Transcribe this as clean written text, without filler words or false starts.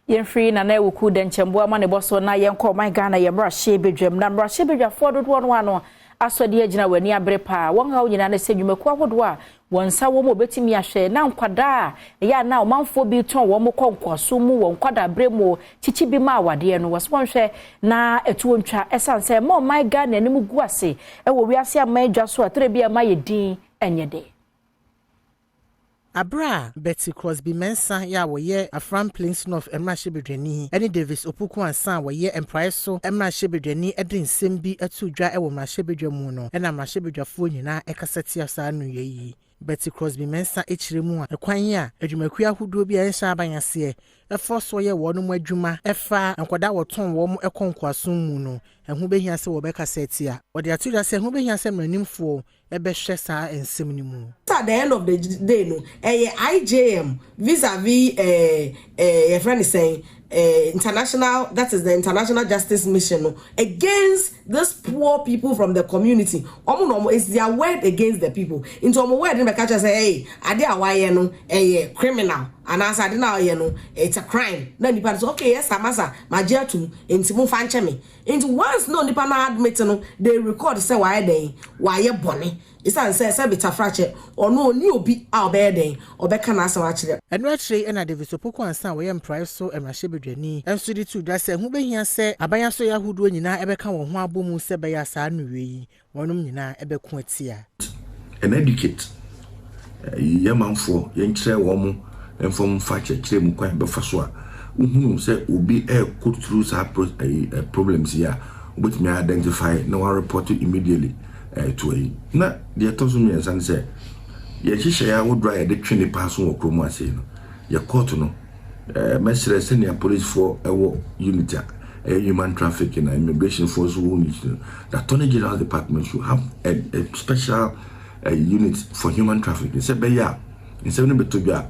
Yɛmfiri Nana Awuku Dɛnkyɛmboa ma ne bɔ so na yɛnkɔ ɔman Ghana yɛ mmarahyɛ badwam. Na mmarahyɛ badwafoɔ dodoɔ no ano asɔde agyina wɔn ani abere paa. Wɔn haw nyinaa ne sɛ nnwumakuo ahodoɔ a wɔn nsa wɔ mu obetumi ahwɛ na nkwadaa a ɛyɛ a na ɔmanfoɔ bi tɔn wɔn kɔ nkoaso mu wɔ nkwadaa berɛ mu kyikyi bi ma awadeɛ no, wɔso wɔnhwɛ na ɛtuo ntwa, ɛsiane sɛ ɛma ɔman Ghana anim gu ase ɛwɔ wiase aman dwa so a tere bi a ɛma yɛ din ɛnyɛ de. Abere a Betty Crosby Mensah yɛ a wɔyɛ Afram Plains North mmarahyɛbadwani ne Davis Opoku Ansa a wɔyɛ Mpraeso mmarahyɛbadwani de nsɛm bi ato dwa wɔ mmarahyɛbadwa mu no, ɛna mmarahyɛbadwafoɔ nyinaa ɛkasa tia saa nnuyɛ yi. Betty Crosby Mensah akyerɛ mu a ɛkwan a adwumakuo ahodoɔ bi a ɛnhyɛ aban aseɛ ɛfɔ so yɛ wɔn mu adwuma ɛfa nkwadaa wɔtɔn wɔn kɔ nkoasom mu no, ɛho bɛhia sɛ wɔbɛkasa tia. Wɔde ato dwa sɛ ɛho bɛhia sɛ mmaranimfoɔ ɛbɛhwɛ saa nsɛm no mu. At the end of the day no, ɛyɛ IJM vis-a-vis yɛfrɛ ne sɛn, international, that is the International Justice Mission no, against these poor people from the community. Ɔmo na ɔmo, it's their word against the people. Nti ɔmo word no bɛka kyerɛ sɛ, ɛyɛ ade a wayɛ no ɛyɛ criminal anaasɛ ade na ɔyɛ no, it's a crime, na nipa no sɛ, "Okay, yes amasa, magye atum, nti mo fa nkyɛn mi." Nti once na nipa no admit no, they record sɛ wayɛ dɛn, wayɛ bɔne, ɛsiane sɛ bitafrakyɛ ɔno ɔni obi a ɔbɛyɛ dɛn ɔbɛka n'asɛm akyerɛ. Ɛno akyire ɛna Davis Opoku Ansa a wɔyɛ Mpraeso mmarahyɛbadwani nso de to dwa sɛ ɛho bɛhia sɛ aban asɔyɛ ahodoɔ nyinaa ɛbɛka wɔn ho abɔ mu sɛ bɛyɛ saa nnuyɛ yi wɔnom nyinaa ɛbɛko atia. And educate yɛ manfoɔ, yɛnkyerɛ wɔn mo mfam mfa kyerɛkyerɛ mu kwan bɛfa so a wohunu sɛ obi ɛrekɔ through saa problems yi a, wobɛtumi identify na wɔareport immediately to ayi. Na deɛ ɛtɔ so mmiɛnsa ne sɛ yɛhyehyɛ ahodoɔ a yɛde twe nipa so wɔ kurom ase no, yɛ court no, mɛsrɛ sɛnea policefoɔ ɛwɔ unit a ɛyɛ human trafficking na immigration foɔ so wɔ unit no, the Attorney General Department should have a special unit for human trafficking, sɛ bɛyɛ a nsɛm no bɛtɔ dwa a.